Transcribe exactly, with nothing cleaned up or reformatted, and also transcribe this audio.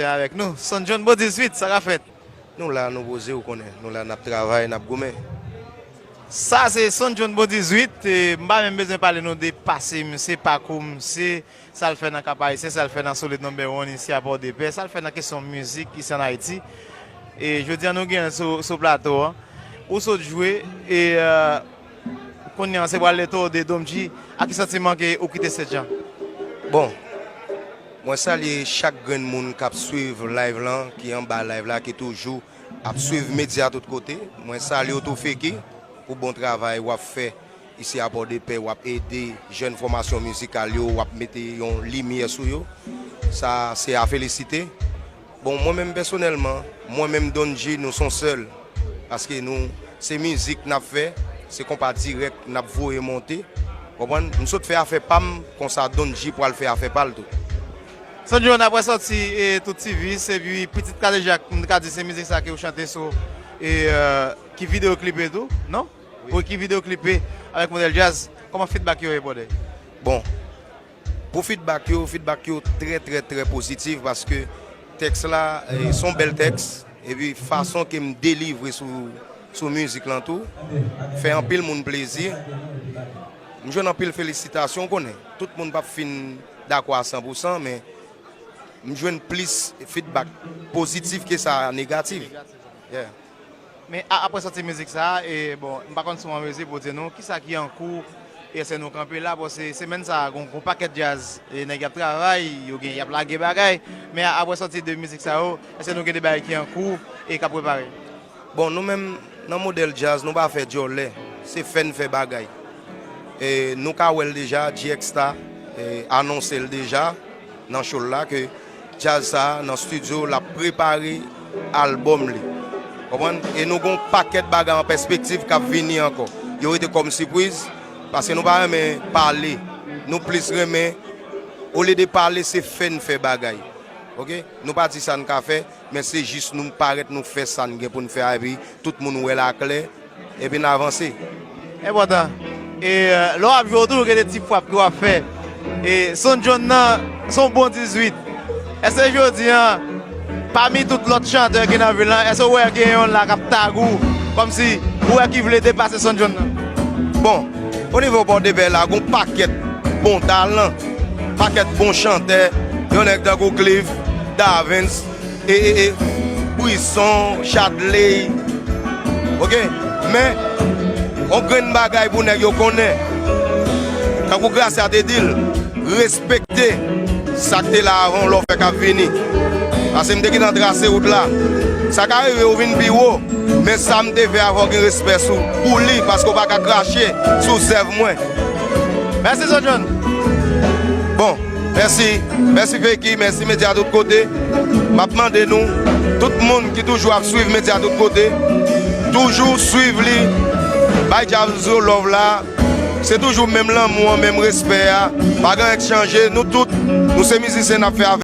avèk nou. Son John Bon dizuit, sa k ap fèt? Nou la, nou poze, ou konnen. Nou la, n ap travay, n ap goumen. Sa se Son John Bon dizuit, e m pa menm bezwen pale nou de pase misye, pakou misye, sa l fè nan Kap Ayisyen, sa l fè nan Solid Number One isi a Pòdepè, sa l fè nan kesyon mizik isi ann Ayiti. E jodi a nou gen l sou, sou plato an. Ou sot jwe, e, euh, kounye a se pral le tour de Don G. Ak ki santiman ke ou kite Sent Jan? Bon, mwen salye chak grenn moun k ap swiv live lan, ki anba live la, ki toujou ap swiv medya tout kote. Mwen salye w tou, Feki, pou bon travay w ap fè isi a Pòdepè, w ap ede jèn fòmasyon mizikal yo, w ap mete yon limyè sou yo. Sa se a felisite. Bon, mwen menm pèsonèlman, mwen menm Don G, nou se yon sèl. Paske nou, se mizik n ap fè, se konpa dirèk n ap voye monte. Konprann? M sot fè afè pa m, konsa Don G pral fè afè pa l tou. Son John, apre sòti, e, Tout Ti Vis, epi Pitit Kadejak, m ka di se mizik sa ke ou chante sou, e, euh, ki videyo klipe tou, non? Wi. Wi, ki videyo klipe avèk Modèl Djaz. Kòman feedback yo ye, brother? Bon, pou feedback yo, feedback yo trè, trè, trè pozitif paske tèks la, e, se yon bèl tèks. Epi fason ke m delivre sou, sou mizik lan tou, fè anpil moun plezi. M jwenn anpil felisitasyon, ou konnen. Tout moun p ap fin dakò a san pou san, men m jwenn plis feedback pozitif ke sa negatif. Yeah. Men a, apre sòti mizik sa a, e, bon, m pa konn si w an mezi pou w di nou, kisa ki an kou, e èske nou kanpe la, paske semèn sa a, gon, gon pakèt djaz, e nèg y ap travay, yo gen, y ap lage bagay, men a, apre sòti de mizik sa yo, èske nou gen de bagay ki an kou e k ap prepare? Bon, nou menm, nan Modèl Djaz, nou pa fè djòlè, se fè n fè bagay. E, nou ka wè l deja, G X ta, e, anonse l deja nan show l la ke djaz sa a nan estidyo, l ap prepare albòm li. Konprann? E nou gon pakèt bagay an pèspektiv k ap vini ankò. Yo rete kòm sipriz, paske nou pa renmen pale. Nou plis renmen, olye de pale, se fè n fè bagay. Oke? Nou pa di sa n ka fè, men se jis nou parèt, nou fè sa n gen pou n fè a, epi tout moun wè l aklè, epi n avanse. Enpòtan. E, euh, lè w ap jwe, w toujou gen de ti frap ke w ap fè. E Son John nan, se yon bon dizuit. Èske jodi a, pami tout lòt chantè ki nan vil lan, èske w wè gen yon la k ap tag ou, kòmsi ou wè ki vle depase Son John nan? Bon, onivo Pòdepè la, gon pakèt bon talan, pakèt bon chantè, yon nèg tankou Cliff, Davens, e, e, e, Brisson, Chadley, oke? Men, yon grenn bagay pou nèg yo konnen, tankou Gracia te di l, respekte sa k te la avan w lè w fèk ap vini. Paske m te gentan trase wout la. Sa ka rive ou vin pi wo, men sa m te fè avan w gen respè sou, pou li, paske w pa ka krache sou zèv mwen. Mèsi, Son John. Bon, mèsi. Mèsi, Feki. Mèsi, Medya Tout Kote. M ap mande nou, tout moun ki toujou ap swiv Medya Tout Kote, toujou swiv li. Bay Djaz yo love la. Se toujou menm lanmou an, menm respè a. Pa gen anyen k chanje. Nou tout, nou se mizisyen, n ap fè avèk